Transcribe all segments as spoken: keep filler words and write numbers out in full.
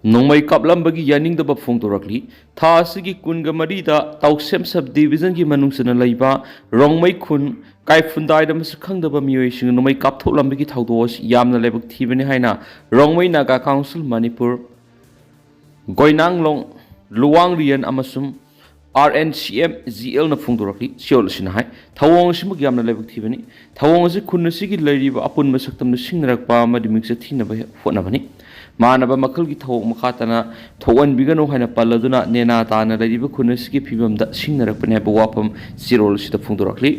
ꯅꯣꯡꯃꯩ ꯀꯥꯞꯂꯝꯕꯒꯤ ꯌꯥꯅꯤꯡꯗꯕ ꯐꯣꯡꯗꯣꯔꯛꯂꯤ꯫ ꯊꯥ ꯑꯁꯤꯒꯤ ꯀꯨꯟꯒ ꯃꯔꯤꯗ ꯇꯥꯎꯁꯦꯝ sub division ꯒꯤ ꯃꯅꯨꯡ ꯆꯟꯅ ꯂꯩꯕ ꯔꯣꯡꯃꯩ ꯈꯨꯟ ꯀꯥꯏꯐꯨꯟꯗꯥꯏꯗ ꯃꯁꯛ ꯈꯪꯗꯕ ꯃꯤꯑꯣꯏꯁꯤꯡꯅ ꯅꯣꯡꯃꯩ ꯀꯥꯞꯊꯣꯛꯂꯝꯕꯒꯤ ꯊꯧꯗꯣꯛ ꯑꯁꯤ ꯌꯥꯝꯅ ꯂꯥꯏꯕꯛ ꯊꯤꯕꯅꯤ ꯍꯥꯏꯅ ꯔꯣꯡꯃꯩ ꯅꯥꯒꯥ ꯀꯥꯎꯟꯁꯤꯜ ꯃꯅꯤꯄꯨꯔ, ꯒꯣꯏꯅꯥꯡꯂꯣꯡ ꯂꯨꯋꯥꯡ ꯔꯤꯌꯟ ꯑꯃꯁꯨꯡ R N C M G L ꯅ ꯐꯣꯡꯗꯣꯔꯛꯂꯤ꯫ ꯁꯤꯑꯣꯜ ꯑꯁꯤꯅ ꯍꯥꯏ, ꯊꯧꯑꯣꯡ ꯑꯁꯤꯃꯛ ꯌꯥꯝꯅ ꯂꯥꯏꯕꯛ ꯊꯤꯕꯅꯤ꯫ ꯊꯧꯑꯣꯡ ꯑꯁꯤ ꯈꯨꯟ ꯑꯁꯤꯒꯤ ꯂꯩꯔꯤꯕ ꯑꯄꯨꯟꯕ ꯁꯛꯇꯝꯗ ꯁꯤꯡꯅꯔꯛꯄ ꯑꯃꯗꯤ ꯃꯤꯡꯆꯠ ꯊꯤꯅꯕ ꯍꯣꯠꯅꯕꯅꯤ꯫ ꯃꯥꯟꯅꯕ ꯃꯈꯜꯒꯤ ꯊꯧꯑꯣꯡ ꯃꯈꯥ ꯇꯥꯅ ꯊꯣꯛꯍꯟꯕꯤꯒꯅꯨ ꯍꯥꯏꯅ ꯄꯜꯂꯗꯨꯅ ꯅꯦꯅꯥ ꯇꯥꯅ ꯂꯩꯔꯤꯕ ꯈꯨꯟ ꯑꯁꯤꯒꯤ ꯐꯤꯕꯝꯗ ꯁꯤꯡꯅꯔꯛꯄꯅꯤ ꯍꯥꯏꯕ ꯋꯥꯐꯝ ꯆꯦꯔꯣꯜ ꯑꯁꯤꯗ ꯐꯣꯡꯗꯣꯔꯛꯂꯤ꯫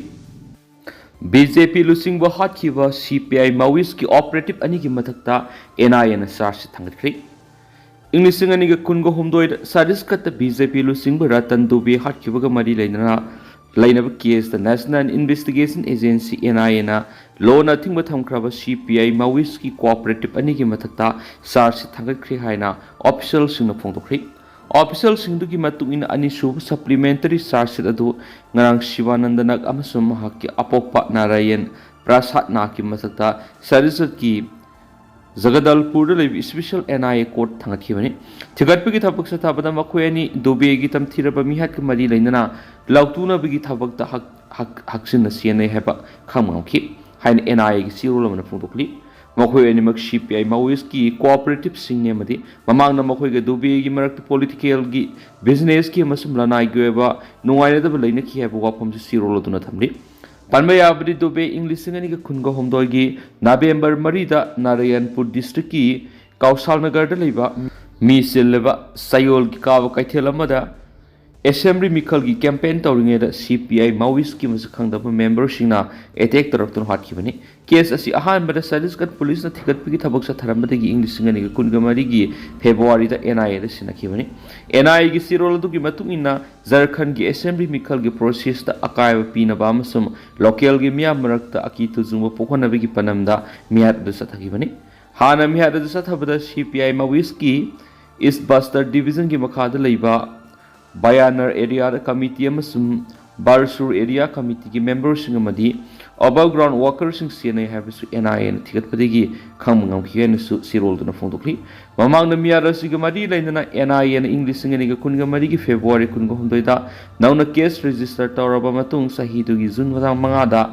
B J P ꯂꯨꯆꯤꯡꯕ ꯍꯥꯠꯈꯤꯕ C P I Maoist ꯀꯤ operative ꯑꯅꯤꯒꯤ ꯃꯊꯛꯇ N I A ꯅ charge sheet ꯊꯥꯡꯒꯠꯈ꯭ꯔꯤ꯫ ꯏꯪ ꯂꯤꯁꯤꯡ ꯑꯅꯤꯒ ꯀꯨꯟꯒ ꯍꯨꯝꯗꯣꯏꯗ ꯁꯠꯇꯤꯁꯒꯔꯗ B J P ꯂꯨꯆꯤꯡꯕ ꯔꯇꯟ ꯗꯨꯕꯦ ꯍꯥꯠꯈꯤꯕꯒ ꯃꯔꯤ ꯂꯩꯅꯅ ꯂꯩꯅꯕ case ꯇ National Investigation Agency, N I A ꯅ ꯂꯣꯟꯅ ꯑꯊꯤꯡꯕ ꯊꯝꯈ꯭ꯔꯕ C P I Maoist ꯀꯤ cooperative ꯑꯅꯤꯒꯤ ꯃꯊꯛꯇ charge sheet ꯊꯥꯡꯒꯠꯈ꯭ꯔꯦ ꯍꯥꯏꯅ official ꯁꯤꯡꯅ ꯐꯣꯡꯗꯣꯛꯈ꯭ꯔꯤ꯫ Official ꯁꯤꯡꯗꯨꯒꯤ ꯃꯇꯨꯡ ꯏꯟꯅ, ꯑꯅꯤꯁꯨꯕ supplementary charge sheet ꯑꯗꯨ ꯉꯔꯥꯡ ꯁꯤꯕꯥꯅꯟꯗ ꯅꯥꯒ ꯑꯃꯁꯨꯡ ꯃꯍꯥꯛꯀꯤ ꯑꯄꯣꯛꯄ ꯅꯥꯔꯥꯌꯟ ꯄ꯭ꯔꯁꯥꯗ ꯅꯥꯒꯀꯤ ꯃꯊꯛꯇ ꯁꯠꯇꯤꯁꯒꯔꯗꯀꯤ ꯖꯒꯗꯜꯄꯨꯔꯗ ꯂꯩꯕ special N I A court ꯊꯥꯡꯒꯠꯈꯤꯕꯅꯤ꯫ ꯊꯤꯒꯠꯄꯒꯤ ꯊꯕꯛ ꯆꯠꯊꯕꯗ ꯃꯈꯣꯏ ꯑꯅꯤ ꯗꯨꯕꯦꯒꯤ ꯇꯝꯊꯤꯔꯕ ꯃꯤꯍꯥꯠꯀ ꯃꯔꯤ ꯂꯩꯅꯅ ꯂꯥꯎꯊꯣꯛꯅꯕꯒꯤ ꯊꯕꯛꯇ ꯍꯛ-, ꯍꯛ-, ꯍꯛꯆꯤꯟꯅ ꯆꯦꯟꯅꯩ ꯍꯥꯏꯕ ꯈꯪꯕ ꯉꯝꯈꯤ ꯍꯥꯏꯅ N I A ꯒꯤ ꯆꯦꯔꯣꯜ ꯑꯃꯅ ꯐꯣꯡꯗꯣꯛꯂꯤ꯫ ꯃꯈꯣꯏ ꯑꯅꯤꯃꯛ C P I Maoist ꯀꯤ cooperatives ꯁꯤꯡꯅꯤ ꯑꯃꯗꯤ ꯃꯃꯥꯡꯗ ꯃꯈꯣꯏꯒ ꯗꯨꯕꯦꯒꯤ ꯃꯔꯛꯇ political ꯒꯤ, business ꯀꯤ ꯑꯃꯁꯨꯡ ꯂꯅꯥꯏꯒꯤ ꯑꯣꯏꯕ ꯅꯨꯡꯉꯥꯏꯅꯗꯕ ꯂꯩꯅꯈꯤ ꯍꯥꯏꯕ ꯋꯥꯐꯝꯁꯨ ꯆꯦꯔꯣꯜ ꯑꯗꯨꯅ ꯊꯝꯂꯤ꯫ ꯄꯟꯕ ꯌꯥꯕꯗꯤ, ꯗꯨꯕꯦ ꯏꯪ ꯂꯤꯁꯤꯡ ꯑꯅꯤꯒ ꯀꯨꯟꯒ ꯍꯨꯝꯗꯣꯏꯒꯤ November ꯃꯔꯤꯗ ꯅꯥꯔꯥꯌꯟꯄꯨꯔ district ꯀꯤ ꯀꯧꯁꯥꯜꯅꯒꯔꯗ ꯂꯩꯕ ꯃꯤ ꯆꯤꯜꯂꯕ ꯆꯌꯣꯜꯒꯤ ꯀꯥꯕ ꯀꯩꯊꯦꯜ ꯑꯃꯗ assembly ꯃꯤꯈꯜꯒꯤ campaign ꯇꯧꯔꯤꯉꯩꯗ C P I Maoist ꯀꯤ ꯃꯁꯛ ꯈꯪꯗꯕ member ꯁꯤꯡꯅ attack ꯇꯧꯔꯛꯇꯨꯅ ꯍꯥꯠꯈꯤꯕꯅꯤ꯫ Case ꯑꯁꯤ ꯑꯍꯥꯟꯕꯗ ꯁꯠꯇꯤꯁꯒꯔꯗ police ꯅ ꯊꯤꯒꯠꯄꯒꯤ ꯊꯕꯛ ꯆꯠꯊꯔꯝꯕꯗꯒꯤ ꯏꯪ ꯂꯤꯁꯤꯡ ꯑꯅꯤꯒ ꯀꯨꯟꯒ ꯃꯔꯤꯒꯤ February the N I A the ꯁꯤꯟꯅꯈꯤꯕꯅꯤ꯫ N I A ꯒꯤ ꯆꯦꯔꯣꯜ ꯑꯗꯨꯒꯤ ꯃꯇꯨꯡ ꯏꯟꯅ, ꯖꯔꯈꯟꯒꯤ assembly ꯃꯤꯈꯜꯒꯤ process ꯇ ꯑꯀꯥꯏꯕ ꯄꯤꯅꯕ ꯑꯃꯁꯨꯡ local ꯒꯤ ꯃꯤꯌꯥꯝ ꯃꯔꯛꯇ ꯑꯀꯤ ꯇꯨꯖꯨꯡꯕ ꯄꯣꯛꯍꯟꯅꯕꯒꯤ ꯄꯥꯟꯗꯝꯗ ꯃꯤꯍꯥꯠ ꯑꯗꯨ ꯆꯠꯊꯈꯤꯕꯅꯤ꯫ ꯍꯥꯟꯅ ꯃꯤꯍꯥꯠ ꯑꯗꯨ ꯆꯠꯊꯕꯗ C P I Maoist ꯀꯤ East Bastar division ꯒꯤ ꯃꯈꯥꯗ ꯂꯩꯕ ꯕꯌꯥꯅꯔ area ꯗ committee ꯑꯃꯁꯨꯡ ꯕꯥꯔꯁꯨꯔ area committee ꯒꯤ member ꯁꯤꯡ ꯑꯃꯗꯤ ꯑꯕꯔ ꯒ꯭ꯔꯥꯎꯟ ꯋꯥꯀꯔꯁꯤꯡ ꯆꯦꯟꯅꯩ ꯍꯥꯏꯕꯁꯨ ꯑꯦꯟ ꯑꯥꯏ ꯑꯦꯅ ꯊꯤꯒꯠꯄꯗꯒꯤ ꯈꯪꯕ ꯉꯝꯈꯤ ꯍꯥꯏꯅꯁꯨ ꯁꯤꯔꯣꯜꯗꯨꯅ ꯐꯣꯡꯗꯣꯛꯂꯤ꯫ ꯃꯃꯥꯡꯗ ꯃꯤꯌꯥꯔ ꯑꯁꯤꯒ ꯃꯔꯤ ꯂꯩꯅꯅ ꯑꯦꯟ ꯑꯥꯏ ꯑꯦꯅ ꯏꯪ ꯂꯤꯁꯤꯡ ꯑꯅꯤꯒ ꯀꯨꯟꯒ ꯃꯔꯤꯒꯤ ꯐꯦꯕ꯭ꯔꯨꯋꯥꯔꯤ ꯀꯨꯟꯒ ꯍꯨꯝꯗꯣꯏꯗ ꯅꯧꯅ ꯀꯦꯁ ꯔꯦꯖꯤꯁꯇꯔ ꯇꯧꯔꯕ ꯃꯇꯨꯡ, ꯆꯍꯤꯗꯨꯒꯤ ꯖꯨꯟ ꯃꯇꯥꯡ ꯃꯉꯥꯗ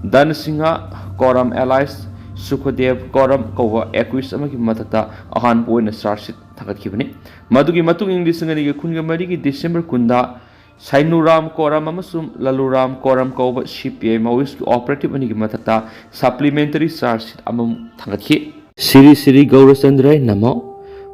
ꯗꯟ ꯁꯤꯡꯍ ꯀꯣꯔꯝ ꯑꯦꯂꯥꯏꯁ ꯁꯨꯈꯗꯦꯕ ꯀꯣꯔꯝ ꯀꯧꯕ ꯑꯦꯀ꯭ꯌꯨꯁ ꯑꯃꯒꯤ ꯃꯊꯛꯇ ꯑꯍꯥꯟꯕ ꯑꯣꯏꯅ ꯆꯥꯔꯖ ꯁꯤꯠ ꯊꯥꯡꯒꯠꯈꯤꯕꯅꯤ꯫ ꯃꯗꯨꯒꯤ ꯃꯇꯨꯡ ꯏꯪ ꯂꯤꯁꯤꯡ ꯑꯅꯤꯒ ꯀꯨꯟꯒ ꯃꯔꯤꯒꯤ ꯗꯤꯁꯦꯝꯕꯔ ꯀꯨꯟꯗ ꯁꯥꯏꯅꯨꯔꯥꯝ ꯀꯣꯔꯝ ꯑꯃꯁꯨꯡ ꯂꯂꯨꯔꯥꯝ ꯀꯣꯔꯝ ꯀꯧꯕ ꯁꯤ ꯄꯤ ꯑꯥꯏ ꯃꯥꯑꯣꯏꯁꯀꯤ ꯑꯣꯄꯔꯦꯇꯤꯚ ꯑꯅꯤꯒꯤ ꯃꯊꯛꯇ ꯁꯄ꯭ꯂꯤꯃꯦꯟꯇꯔꯤ ꯆꯥꯔꯖ ꯁꯤꯠ ꯑꯃꯃꯨꯛ ꯊꯥꯡꯒꯠꯈꯤ꯫ ꯁꯤꯔꯤ ꯁꯤꯔꯤ ꯒꯧꯔꯆꯟꯗ꯭ꯔ ꯅꯃꯣ꯫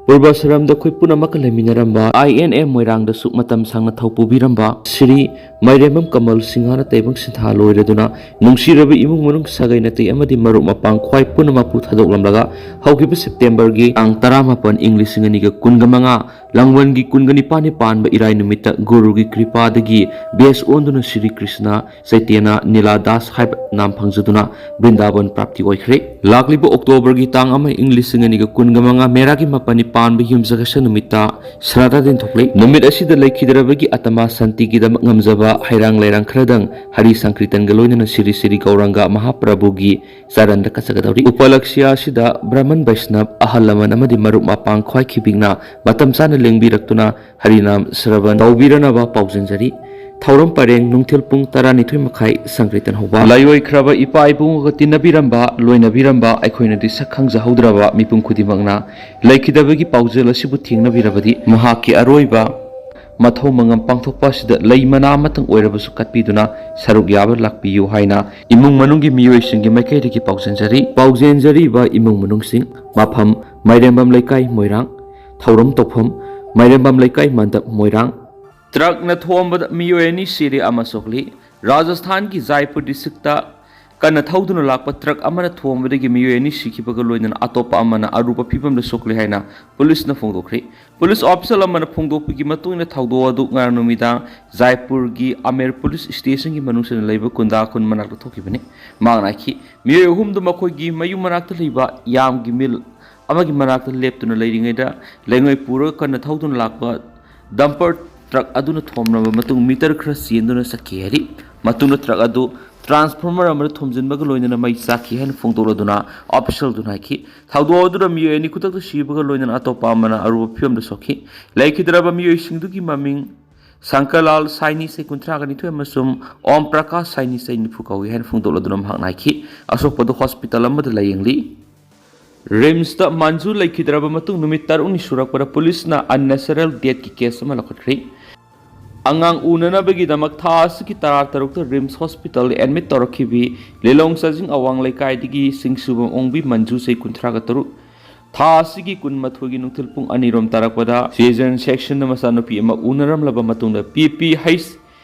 ꯄꯨꯔꯕꯁꯔꯝꯗ ꯑꯩꯈꯣꯏ ꯄꯨꯝꯅꯃꯛꯀ ꯂꯩꯃꯤꯟꯅꯔꯝꯕ ꯑꯥꯏ ꯑꯦꯟ ꯑꯦ ꯃꯣꯏꯔꯥꯡꯗꯁꯨ ꯃꯇꯝ ꯁꯥꯡꯅ ꯊꯧ ꯄꯨꯕꯤꯔꯝꯕ ꯁꯤꯔꯤ ꯃꯥꯏꯔꯦꯝꯕꯝ ꯀꯃꯜ ꯁꯤꯡꯍꯅ ꯇꯥꯏꯕꯪ ꯁꯤꯟꯊꯥ ꯂꯣꯏꯔꯗꯨꯅ ꯅꯨꯡꯁꯤꯔꯕ ꯏꯃꯨꯡ ꯃꯅꯨꯡ, ꯁꯥꯒꯩ ꯅꯥꯇꯩ ꯑꯃꯗꯤ ꯃꯔꯨꯞ ꯃꯄꯥꯡ ꯈ꯭ꯋꯥꯏ ꯄꯨꯝꯅꯃꯛꯄꯨ ꯊꯥꯗꯣꯛꯂꯝꯂꯒ ꯍꯧꯈꯤꯕ ꯁꯦꯞꯇꯦꯝꯕꯔꯒꯤ ꯇꯥꯡ ꯇꯔꯥꯃꯥꯄꯟ ꯏꯪ ꯂꯤꯁꯤꯡ ꯑꯅꯤꯒ ꯀꯨꯟꯒ ꯃꯉꯥ ꯂꯥꯡꯕꯟꯒꯤ ꯀꯨꯟꯒ ꯅꯤꯄꯥꯟꯅꯤ ꯄꯥꯟꯕ ꯏꯔꯥꯏ ꯅꯨꯃꯤꯠꯇ ꯒꯨꯔꯨꯒꯤ ꯀ꯭ꯔꯤꯄꯥꯗꯒꯤ ꯕꯦꯁ ꯑꯣꯟꯗꯨꯅ ꯁ꯭ꯔꯤ ꯀ꯭ꯔꯤꯁꯅ ꯆꯩꯇꯟꯌ ꯅꯤꯂꯥ ꯗꯥꯁ ꯍꯥꯏꯕ ꯅꯥꯝ ꯐꯪꯖꯗꯨꯅ ꯕ꯭ꯔꯤꯟꯗꯥꯕꯟ ꯄ꯭ꯔꯥꯞꯇꯤ ꯑꯣꯏꯈ꯭ꯔꯦ꯫ ꯂꯥꯛꯂꯤꯕ ꯑꯣꯛꯇꯣꯕꯔꯒꯤ ꯇꯥꯡ ꯑꯃ ꯏꯪ ꯂꯤꯁꯤꯡ ꯑꯅꯤꯒ ꯀꯨꯟꯒ ꯃꯉꯥ ꯃꯦꯔꯥꯒꯤ ꯃꯥꯄꯟꯅꯤ ꯄꯥꯟꯕ ꯌꯨꯝꯁꯀꯩꯁ ꯅꯨꯃꯤꯠꯇ ꯁ꯭ꯔꯥꯗꯥ ꯂꯦꯟꯊꯣꯛꯂꯤ꯫ ꯅꯨꯃꯤꯠ ꯑꯁꯤꯗ ꯂꯩꯈꯤꯗ꯭ꯔꯕꯒꯤ ꯑꯇꯃꯥ ꯁꯥꯟꯇꯤꯒꯤꯗꯃꯛ ꯉꯝꯖꯕ ꯍꯩꯔꯥꯡ ꯂꯩꯔꯥꯡ ꯈꯔꯗꯪ ꯍꯔꯤ ꯁꯪꯀ꯭ꯔꯤꯇꯟꯒ ꯂꯣꯏꯅꯅ ꯁ꯭ꯔꯤ ꯁ꯭ꯔꯤ ꯒꯧꯔꯥꯡꯒ ꯃꯍꯥꯄ꯭ꯔꯚꯨꯒꯤ ꯆꯔꯟꯗ ꯀꯠꯆꯒꯗꯧꯔꯤ꯫ ꯎꯄꯂꯛꯁ꯭ꯌ ꯑꯁꯤꯗ ꯕ꯭ꯔꯍꯃꯟ ꯕꯩꯁꯅꯕ ꯑꯍꯜ ꯂꯃꯟ ꯑꯃꯗꯤ ꯃꯔꯨꯞ ꯃꯄꯥꯡ ꯈ꯭ꯋꯥꯏ ꯈꯤꯕꯤꯛꯅ ꯃꯇꯝ ꯆꯥꯅ ꯂꯦꯡꯕꯤꯔꯛꯇꯨꯅ ꯍꯔꯤꯅꯥꯝ ꯁ꯭ꯔꯕꯟ ꯇꯧꯕꯤꯔꯅꯕ ꯄꯥꯎꯖꯦꯟꯖꯔꯤ꯫ ꯊꯧꯔꯝ ꯄꯔꯦꯡ ꯅꯨꯡꯊꯤꯜ ꯄꯨꯡ ꯇꯔꯥꯅꯤꯊꯣꯏ ꯃꯈꯥꯏ ꯁꯪꯀ꯭ꯔꯤꯇꯟ ꯍꯧꯕ꯫ ꯂꯥꯏꯑꯣꯏꯈ꯭ꯔꯕ ꯏꯄꯥ ꯏꯕꯨꯡꯒ ꯇꯤꯟꯅꯕꯤꯔꯝꯕ, ꯂꯣꯏꯅꯕꯤꯔꯝꯕ, ꯑꯩꯈꯣꯏꯅꯗꯤ ꯁꯛ ꯈꯪꯖꯍꯧꯗ꯭ꯔꯕ ꯃꯤꯄꯨꯝ ꯈꯨꯗꯤꯡꯃꯛꯅ ꯂꯩꯈꯤꯗꯕꯒꯤ ꯄꯥꯎꯖꯦꯜ ꯑꯁꯤꯕꯨ ꯊꯦꯡꯅꯕꯤꯔꯕꯗꯤ ꯃꯍꯥꯛꯀꯤ ꯑꯔꯣꯏꯕ ꯃꯊꯧ ꯃꯉꯝ ꯄꯥꯡꯊꯣꯛꯄ ꯑꯁꯤꯗ ꯂꯩ ꯃꯅꯥ ꯑꯃꯇꯪ ꯑꯣꯏꯔꯕꯁꯨ ꯀꯠꯄꯤꯗꯨꯅ ꯁꯔꯨꯛ ꯌꯥꯕ ꯂꯥꯛꯄꯤꯌꯨ ꯍꯥꯏꯅ ꯏꯃꯨꯡ ꯃꯅꯨꯡꯒꯤ ꯃꯤꯑꯣꯏꯁꯤꯡꯒꯤ ꯃꯥꯏꯀꯩꯗꯒꯤ ꯄꯥꯎꯖꯦꯟꯖꯔꯤ꯫ ꯄꯥꯎꯖꯦꯟꯖꯔꯤꯕ ꯏꯃꯨꯡ ꯃꯅꯨꯡꯁꯤꯡ: ꯃꯐꯝ: ꯃꯥꯏꯔꯦꯝꯕꯝ ꯂꯩꯀꯥꯏ, ꯃꯣꯏꯔꯥꯡ꯫ ꯊꯧꯔꯝ ꯇꯧꯐꯝ: ꯃꯥꯏꯔꯦꯝꯕꯝ ꯂꯩꯀꯥꯏ ꯃꯟꯗꯞ, ꯃꯣꯏꯔꯥꯡ꯫ ꯇ꯭ꯔꯛꯅ ꯊꯣꯝꯕꯗ ꯃꯤꯑꯣꯏ ꯑꯅꯤ ꯁꯤꯔꯦ ꯑꯃ ꯁꯣꯛꯂꯤ꯫ ꯔꯥꯖꯁꯊꯥꯟꯒꯤ ꯖꯥꯏꯄꯨꯔ ꯗꯤꯁꯇ꯭ꯔꯤꯛꯇ ꯀꯟꯅ ꯊꯧꯗꯨꯅ ꯂꯥꯛꯄ ꯇ꯭ꯔꯛ ꯑꯃꯅ ꯊꯣꯝꯕꯗꯒꯤ ꯃꯤꯑꯣꯏ ꯑꯅꯤ ꯁꯤꯈꯤꯕꯒ ꯂꯣꯏꯅꯅ ꯑꯇꯣꯞꯄ ꯑꯃꯅ ꯑꯔꯨꯕ ꯐꯤꯚꯝꯗ ꯁꯣꯛꯂꯦ ꯍꯥꯏꯅ ꯄꯨꯂꯤꯁꯅ ꯐꯣꯡꯗꯣꯛꯈ꯭ꯔꯦ꯫ ꯄꯨꯂꯤꯁ ꯑꯣꯐꯤꯁꯦꯜ ꯑꯃꯅ ꯐꯣꯡꯗꯣꯛꯄꯒꯤ ꯃꯇꯨꯡ ꯏꯟꯅ ꯊꯧꯗꯣꯛ ꯑꯗꯨ ꯉꯔꯥꯡ ꯅꯨꯃꯤꯗꯥꯡ ꯖꯥꯏꯄꯨꯔꯒꯤ ꯑꯃꯦꯔ ꯄꯨꯂꯤꯁ ꯁ꯭ꯇꯦꯁꯟꯒꯤ ꯃꯅꯨꯡꯗ ꯂꯩꯕ ꯀꯨꯟꯗꯥ ꯈꯨꯟ ꯃꯅꯥꯛꯇ ꯊꯣꯛꯈꯤꯕꯅꯤ꯫ ꯃꯍꯥꯛꯅ ꯍꯥꯏꯈꯤ, ꯃꯤꯑꯣꯏ ꯑꯍꯨꯝꯗꯨ ꯃꯈꯣꯏꯒꯤ ꯃꯌꯨꯝ ꯃꯅꯥꯛꯇ ꯂꯩꯕ ꯌꯥꯝꯒꯤ ꯃꯤꯜ ꯑꯃꯒꯤ ꯃꯅꯥꯛꯇ ꯂꯦꯞꯇꯨꯅ ꯂꯩꯔꯤꯉꯩꯗ ꯂꯩꯉꯣꯏ ꯄꯨꯔꯒ ꯀꯟꯅ ꯊꯧꯗꯨꯅ ꯂꯥꯛꯄ ꯗꯝꯄꯔ ꯇ꯭ꯔꯛ ꯑꯗꯨꯅ ꯊꯣꯝꯂꯕ ꯃꯇꯨꯡ ꯃꯤꯇꯔ ꯈꯔ ꯆꯦꯟꯗꯨꯅ ꯆꯠꯈꯤ ꯍꯥꯏꯔꯤ꯫ ꯃꯇꯨꯡꯗ ꯇ꯭ꯔꯛ ꯑꯗꯨ ꯇ꯭ꯔꯥꯟꯁꯐꯣꯔꯃꯔ ꯑꯃꯗ ꯊꯣꯝꯖꯤꯟꯕꯒ ꯂꯣꯏꯅꯅ ꯃꯩ ꯆꯥꯛꯈꯤ ꯍꯥꯏꯅ ꯐꯣꯡꯗꯣꯛꯂꯗꯨꯅ ꯑꯣꯐꯤꯁꯤꯌꯦꯜꯗꯨꯅ ꯍꯥꯏꯈꯤ꯫ ꯊꯧꯗꯣꯛ ꯑꯗꯨꯗ ꯃꯤꯑꯣꯏ ꯑꯅꯤ ꯈꯨꯗꯛꯇ ꯁꯤꯕꯒ ꯂꯣꯏꯅꯅ ꯑꯇꯣꯞꯄ ꯑꯃꯅ ꯑꯔꯨꯕ ꯐꯤꯕꯝꯗ ꯁꯣꯛꯈꯤ꯫ ꯂꯩꯈꯤꯗ꯭ꯔꯕ ꯃꯤꯑꯣꯏꯁꯤꯡꯗꯨꯒꯤ ꯃꯃꯤꯡ ꯁꯪꯀꯔꯂꯥꯜ ꯁꯥꯏꯅꯤ, ꯆꯍꯤ ꯀꯨꯟꯊ꯭ꯔꯥꯒ ꯅꯤꯊꯣꯏ, ꯑꯃꯁꯨꯡ ꯑꯣꯝ ꯄ꯭ꯔꯀꯥꯁ ꯁꯥꯏꯅꯤ, ꯆꯍꯤ ꯅꯤꯐꯨ ꯀꯧꯏ ꯍꯥꯏꯅ ꯐꯣꯡꯗꯣꯛꯂꯗꯨꯅ ꯃꯍꯥꯛꯅ ꯍꯥꯏꯈꯤ꯫ ꯑꯁꯣꯛꯄꯗꯨ ꯍꯣꯁꯄꯤꯇꯥꯜ ꯑꯃꯗ ꯂꯥꯌꯦꯡꯂꯤ꯫ ꯔꯤꯝꯁꯇ ꯃꯟꯖꯨ ꯂꯩꯈꯤꯗ꯭ꯔꯕ ꯃꯇꯨꯡ ꯅꯨꯃꯤꯠ ꯇꯔꯨꯛꯅꯤ ꯁꯨꯔꯛꯄꯗ ꯄꯨꯂꯤꯁꯅ unnatural deathꯀꯤ ꯀꯦꯁ ꯑꯃ ꯂꯧꯈꯠꯈ꯭ꯔꯤ꯫ ꯑꯉꯥꯡ ꯎꯅꯅꯕꯒꯤꯗꯃꯛ ꯊꯥ ꯑꯁꯤꯒꯤ ꯇꯔꯥ ꯇꯔꯨꯛꯇ ꯔꯤꯝꯁ ꯍꯣꯁꯄꯤꯇꯥꯜꯗ ꯑꯦꯗꯃꯤꯠ ꯇꯧꯔꯛꯈꯤꯕꯤ ꯂꯤꯂꯣꯡ ꯆꯥꯖꯤꯡ ꯑꯋꯥꯡ ꯂꯩꯀꯥꯏꯗꯒꯤ ꯁꯤꯡꯁꯨꯕꯝ ꯑꯣꯡꯕꯤ ꯃꯟꯖꯨ, ꯆꯍꯤ ꯀꯨꯟꯊ꯭ꯔꯥꯒ ꯇꯔꯨꯛ, ꯊꯥ ꯑꯁꯤꯒꯤ ꯀꯨꯟꯃꯥꯊꯣꯏꯒꯤ ꯅꯨꯡꯊꯤꯜ ꯄꯨꯡ ꯑꯅꯤꯔꯣꯝ ꯇꯥꯔꯛꯄꯗ ꯁꯤꯖꯔꯤꯌꯟ ꯁꯦꯛꯁꯟꯗ ꯃꯆꯥꯅꯨꯄꯤ ꯑꯃ ꯎꯅꯔꯝꯂꯕ ꯃꯇꯨꯡꯗ ꯄꯤ ꯄꯤ ꯍꯩꯆ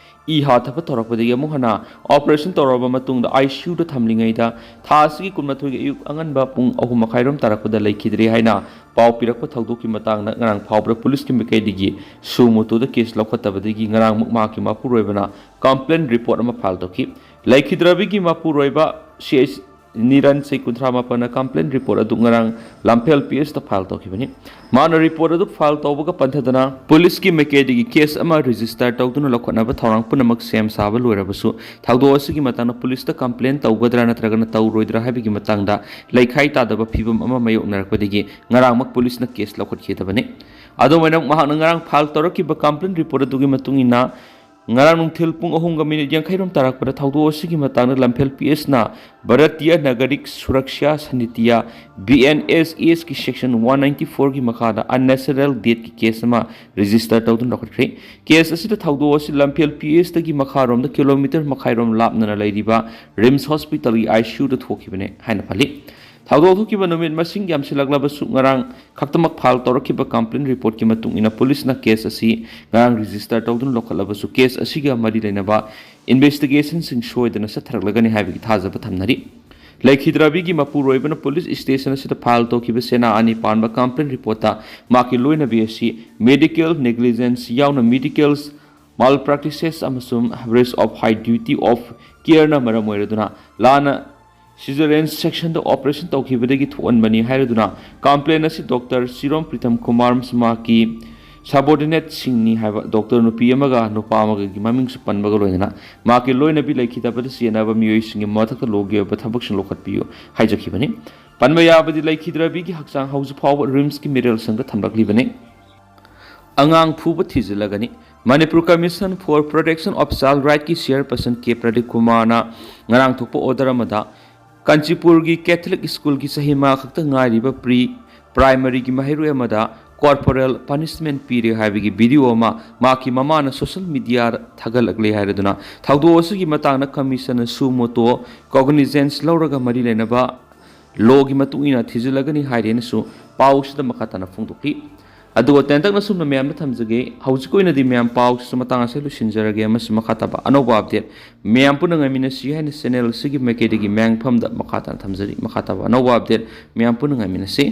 ꯏ ꯍꯥꯊꯕ ꯇꯧꯔꯛꯄꯗꯒꯤ ꯑꯃꯨꯛ ꯍꯟꯅ ꯑꯣꯄꯔꯦꯁꯟ ꯇꯧꯔꯕ ꯃꯇꯨꯡꯗ ꯑꯥꯏ ꯁꯤ ꯌꯨꯗ ꯊꯝꯂꯤꯉꯩꯗ ꯊꯥ ꯑꯁꯤꯒꯤ ꯀꯨꯟꯃꯥꯊꯣꯏꯒꯤ ꯑꯌꯨꯛ ꯑꯉꯟꯕ ꯄꯨꯡ ꯑꯍꯨꯝ ꯃꯈꯥꯏꯔꯣꯝ ꯇꯥꯔꯛꯄꯗ ꯂꯩꯈꯤꯗ꯭ꯔꯦ ꯍꯥꯏꯅ ꯄꯥꯎ ꯄꯤꯔꯛꯄ ꯊꯧꯗꯣꯛꯀꯤ ꯃꯇꯥꯡꯗ ꯉꯔꯥꯡ ꯐꯥꯎꯕꯗ ꯄꯨꯂꯤꯁꯀꯤ ꯃꯥꯏꯀꯩꯗꯒꯤ suo motoꯗ ꯀꯦꯁ ꯂꯧꯈꯠꯇꯕꯗꯒꯤ ꯉꯔꯥꯡꯃꯨꯛ ꯃꯍꯥꯛꯀꯤ ꯃꯄꯨꯔꯣꯏꯕꯅ ꯀꯝꯄ꯭ꯂꯦꯟ ꯔꯤꯄꯣꯔꯠ ꯑꯃ ꯐꯥꯏꯜ ꯇꯧꯈꯤ꯫ ꯂꯩꯈꯤꯗ꯭ꯔꯕꯤꯒꯤ ꯃꯄꯨꯔꯣꯏꯕ ꯁꯤ ꯑꯩꯆ ꯅꯤꯔꯟ, ꯆꯍꯤ ꯀꯨꯟꯊ꯭ꯔꯥ ꯃꯥꯄꯟꯅ ꯀꯝꯄ꯭ꯂꯦꯟ ꯔꯤꯄꯣꯔꯠ ꯑꯗꯨ ꯉꯔꯥꯡ ꯂꯝꯐꯦꯜ ꯄꯤ ꯑꯦꯁꯇ ꯐꯥꯏꯜ ꯇꯧꯈꯤꯕꯅꯤ꯫ ꯃꯥꯅ ꯔꯤꯄꯣꯔꯠ ꯑꯗꯨ ꯐꯥꯏꯜ ꯇꯧꯕꯒ ꯄꯟꯊꯗꯅ ꯄꯨꯂꯤꯁꯀꯤ ꯃꯥꯏꯀꯩꯗꯒꯤ ꯀꯦꯁ ꯑꯃ ꯔꯦꯖꯤꯁꯇꯔ ꯇꯧꯗꯨꯅ ꯂꯧꯈꯠꯅꯕ ꯊꯧꯔꯥꯡ ꯄꯨꯝꯅꯃꯛ ꯁꯦꯝ ꯁꯥꯕ ꯂꯣꯏꯔꯕꯁꯨ ꯊꯧꯗꯣꯛ ꯑꯁꯤꯒꯤ ꯃꯇꯥꯡꯗ ꯄꯨꯂꯤꯁꯇ ꯀꯝꯄ꯭ꯂꯦꯟ ꯇꯧꯒꯗ꯭ꯔꯥ ꯅꯠꯇ꯭ꯔꯒꯅ ꯇꯧꯔꯣꯏꯗ꯭ꯔꯥ ꯍꯥꯏꯕꯒꯤ ꯃꯇꯥꯡꯗ ꯂꯩꯈꯥꯏ ꯇꯥꯗꯕ ꯐꯤꯕꯝ ꯑꯃ ꯃꯥꯌꯣꯛꯅꯔꯛꯄꯗꯒꯤ ꯉꯔꯥꯡꯃꯛ ꯄꯨꯂꯤꯁꯅ ꯀꯦꯁ ꯂꯧꯈꯠꯈꯤꯗꯕꯅꯤ꯫ ꯑꯗꯨꯃꯥꯏꯅ ꯃꯍꯥꯛꯅ ꯉꯔꯥꯡ ꯐꯥꯏꯜ ꯇꯧꯔꯛꯈꯤꯕ ꯀꯝꯄ꯭ꯂꯦꯟ ꯔꯤꯄꯣꯔꯠ ꯑꯗꯨꯒꯤ ꯃꯇꯨꯡ ꯏꯟꯅ ꯉꯔꯥꯡ ꯅꯨꯡꯊꯤꯜ ꯄꯨꯡ ꯑꯍꯨꯝꯒ ꯃꯤꯅꯤꯠ ꯌꯥꯡꯈꯩꯔꯣꯝ ꯇꯥꯔꯛꯄꯗ ꯊꯧꯗꯣꯛ ꯑꯁꯤꯒꯤ ꯃꯇꯥꯡꯗ ꯂꯝꯐꯦꯜ ꯄꯤ ꯑꯦꯁꯅ ꯚꯥꯔꯇꯤꯌ ꯅꯥꯒꯔꯤꯛ ꯁꯨꯔꯛꯁ꯭ꯌꯥ ꯁꯃꯤꯇꯤꯌ, ꯕꯤ ꯑꯦꯟ ꯑꯦꯁ ꯑꯦꯁꯀꯤ ꯁꯦꯛꯁꯟ ꯋꯥꯟ ꯅꯥꯏꯟꯇꯤ ꯐꯣꯔꯒꯤ ꯃꯈꯥꯗ unnatural deathꯀꯤ ꯀꯦꯁ ꯑꯃ ꯔꯦꯖꯤꯁꯇꯔ ꯇꯧꯗꯨꯅ ꯂꯧꯈꯠꯈ꯭ꯔꯦ꯫ ꯀꯦꯁ ꯑꯁꯤꯗ ꯊꯧꯗꯣꯛ ꯑꯁꯤ ꯂꯝꯐꯦꯜ ꯄꯤ ꯑꯦꯁꯇꯒꯤ ꯃꯈꯥꯔꯣꯝꯗ ꯀꯤꯂꯣꯃꯤꯇꯔ ꯃꯈꯥꯏꯔꯣꯝ ꯂꯥꯞꯅꯅ ꯂꯩꯔꯤꯕ ꯔꯤꯝꯁ ꯍꯣꯁꯄꯤꯇꯥꯜꯒꯤ ꯑꯥꯏ ꯁꯤ ꯌꯨꯗ ꯊꯣꯛꯈꯤꯕꯅꯦ ꯍꯥꯏꯅ ꯄꯜꯂꯤ꯫ ꯊꯧꯗꯣꯛ ꯊꯣꯛꯈꯤꯕ ꯅꯨꯃꯤꯠ ꯃꯁꯤꯡ ꯌꯥꯝꯁꯤꯜꯂꯛꯂꯕꯁꯨ ꯉꯔꯥꯡ ꯈꯛꯇꯃꯛ ꯐꯥꯏꯜ ꯇꯧꯔꯛꯈꯤꯕ ꯀꯝꯄ꯭ꯂꯦꯟ ꯔꯤꯄꯣꯔꯠꯀꯤ ꯃꯇꯨꯡ ꯏꯟꯅ ꯄꯨꯂꯤꯁꯅ ꯀꯦꯁ ꯑꯁꯤ ꯉꯔꯥꯡ ꯔꯦꯖꯤꯁꯇꯔ ꯇꯧꯗꯨꯅ ꯂꯧꯈꯠꯂꯕꯁꯨ ꯀꯦꯁ ꯑꯁꯤꯒ ꯃꯔꯤ ꯂꯩꯅꯕ ꯏꯟꯚꯦꯁꯇꯤꯒꯦꯁꯟꯁꯤꯡ ꯁꯣꯏꯗꯅ ꯆꯠꯊꯔꯛꯂꯒꯅꯤ ꯍꯥꯏꯕꯒꯤ ꯊꯥꯖꯕ ꯊꯝꯅꯔꯤ꯫ ꯂꯩꯈꯤꯗ꯭ꯔꯕꯤꯒꯤ ꯃꯄꯨꯔꯣꯏꯕꯅ ꯄꯨꯂꯤꯁ ꯁ꯭ꯇꯦꯁꯟ ꯑꯁꯤꯗ ꯐꯥꯏꯜ ꯇꯧꯈꯤꯕ ꯁꯦꯅꯥ ꯑꯅꯤ ꯄꯥꯟꯕ ꯀꯝꯄ꯭ꯂꯦꯟ ꯔꯤꯄꯣꯔꯠꯇ ꯃꯍꯥꯛꯀꯤ ꯂꯣꯏꯅꯕꯤ ꯑꯁꯤ ꯃꯦꯗꯤꯀꯦꯜ ꯅꯦꯒ꯭ꯂꯤꯖꯦꯟꯁ ꯌꯥꯎꯅ ꯃꯦꯗꯤꯀꯦꯜ ꯃꯥꯜꯄ꯭ꯔꯦꯛꯇꯤꯁꯦꯁ ꯑꯃꯁꯨꯡ breach of high duty of careꯅ ꯃꯔꯝ ꯑꯣꯏꯔꯗꯨꯅ ꯂꯥꯟꯅ ꯁꯤꯖꯔꯤꯌꯟ ꯁꯦꯛꯁꯟꯗ ꯑꯣꯄꯔꯦꯁꯟ ꯇꯧꯈꯤꯕꯗꯒꯤ ꯊꯣꯛꯍꯟꯕꯅꯤ ꯍꯥꯏꯔꯗꯨꯅ ꯀꯝꯄ꯭ꯂꯦꯟ ꯑꯁꯤ ꯗꯣꯛꯇꯔ ꯁꯤꯔꯣꯝ ꯄ꯭ꯔꯤꯇꯝ ꯀꯨꯃꯥꯔ ꯑꯃꯁꯨꯡ ꯃꯍꯥꯛꯀꯤ ꯁꯕꯑꯣꯔꯗꯤꯅꯦꯠꯁꯤꯡꯅꯤ ꯍꯥꯏꯕ ꯗꯣꯛꯇꯔ ꯅꯨꯄꯤ ꯑꯃꯒ ꯅꯨꯄꯥ ꯑꯃꯒꯤ ꯃꯃꯤꯡꯁꯨ ꯄꯟꯕꯒ ꯂꯣꯏꯅꯅ ꯃꯍꯥꯛꯀꯤ ꯂꯣꯏꯅꯕꯤ ꯂꯩꯈꯤꯗꯕꯗ ꯆꯦꯟꯅꯕ ꯃꯤꯑꯣꯏꯁꯤꯡꯒꯤ ꯃꯊꯛꯇ ꯂꯣꯒꯤ ꯑꯣꯏꯕ ꯊꯕꯛꯁꯤꯡ ꯂꯧꯈꯠꯄꯤꯌꯨ ꯍꯥꯏꯖꯈꯤꯕꯅꯤ꯫ ꯄꯟꯕ ꯌꯥꯕꯗꯤ ꯂꯩꯈꯤꯗ꯭ꯔꯕꯤꯒꯤ ꯍꯛꯆꯥꯡ ꯍꯧꯖꯤꯛ ꯐꯥꯎꯕ ꯔꯤꯝꯁꯀꯤ ꯃꯤꯔꯦꯜꯁꯪꯗ ꯊꯝꯂꯛꯂꯤꯕꯅꯤ꯫ ꯑꯉꯥꯡ ꯐꯨꯕ ꯊꯤꯖꯤꯜꯂꯒꯅꯤ꯫ Manipur Commission for Protection of Child Rightꯀꯤ ꯆꯤꯌꯔꯄꯔꯁꯟ ꯀꯦ ꯄ꯭ꯔꯗꯤꯞ ꯀꯨꯃꯥꯔꯅ ꯉꯔꯥꯡ ꯊꯣꯛꯄ ꯑꯣꯔꯗꯔ ꯑꯃꯗ ꯀꯥꯟꯆꯤꯄꯨꯔꯒꯤ ꯀꯦꯊꯂꯤꯛ ꯁ꯭ꯀꯨꯜꯒꯤ ꯆꯍꯤ ꯃꯉꯥ ꯈꯛꯇ ꯉꯥꯏꯔꯤꯕ ꯄ꯭ꯔꯤ ꯄ꯭ꯔꯥꯏꯃꯔꯤꯒꯤ ꯃꯍꯩꯔꯣꯏ ꯑꯃꯗ ꯀꯣꯔꯄꯣꯔꯦꯜ ꯄꯅꯤꯁꯃꯦꯟ ꯄꯤꯔꯦ ꯍꯥꯏꯕꯒꯤ ꯚꯤꯗꯤꯑꯣ ꯑꯃ ꯃꯍꯥꯛꯀꯤ ꯃꯃꯥꯅ ꯁꯣꯁꯤꯌꯦꯜ ꯃꯤꯗꯤꯌꯥꯗ ꯊꯥꯒꯠꯂꯛꯂꯦ ꯍꯥꯏꯔꯗꯨꯅ ꯊꯧꯗꯣꯛ ꯑꯁꯤꯒꯤ ꯃꯇꯥꯡꯗ ꯀꯃꯤꯁꯟꯅ ꯁꯨ ꯃꯣꯇꯣ ꯀꯣꯒꯅꯤꯖꯦꯟꯁ ꯂꯧꯔꯒ ꯃꯔꯤ ꯂꯩꯅꯕ ꯂꯣꯒꯤ ꯃꯇꯨꯡ ꯏꯟꯅ ꯊꯤꯖꯤꯜꯂꯒꯅꯤ ꯍꯥꯏꯔꯦꯅꯁꯨ ꯄꯥꯎꯁꯤꯗ ꯃꯈꯥ ꯇꯥꯅ ꯐꯣꯡꯗꯣꯛꯂꯤ꯫ ꯑꯗꯨꯒ ꯇꯦꯟꯇꯛꯅ ꯁꯨꯝꯅ ꯃꯌꯥꯝꯗ ꯊꯝꯖꯒꯦ꯫ ꯍꯧꯖꯤꯛꯀꯤ ꯑꯣꯏꯅꯗꯤ ꯃꯌꯥꯝ ꯄꯥꯎꯁꯤꯁꯨ ꯃꯇꯥꯡ ꯑꯁꯤꯗ ꯂꯣꯏꯁꯤꯟꯖꯔꯒꯦ ꯑꯃꯁꯨꯡ ꯃꯈꯥ ꯇꯥꯕ ꯑꯅꯧꯕ ꯑꯞꯗꯦꯠ ꯃꯌꯥꯝ ꯄꯨꯟꯅ ꯉꯥꯏꯃꯤꯟꯅꯁꯤ ꯍꯥꯏꯅ ꯆꯦꯅꯦꯜ ꯑꯁꯤꯒꯤ ꯃꯥꯏꯀꯩꯗꯒꯤ ꯃꯌꯥꯝꯐꯝꯗ ꯃꯈꯥ ꯇꯥꯅ ꯊꯝꯖꯔꯤ꯫ ꯃꯈꯥ ꯇꯥꯕ ꯑꯅꯧꯕ ꯑꯞꯗꯦꯠ ꯃꯌꯥꯝ ꯄꯨꯟꯅ ꯉꯥꯏꯃꯤꯟꯅꯁꯤ꯫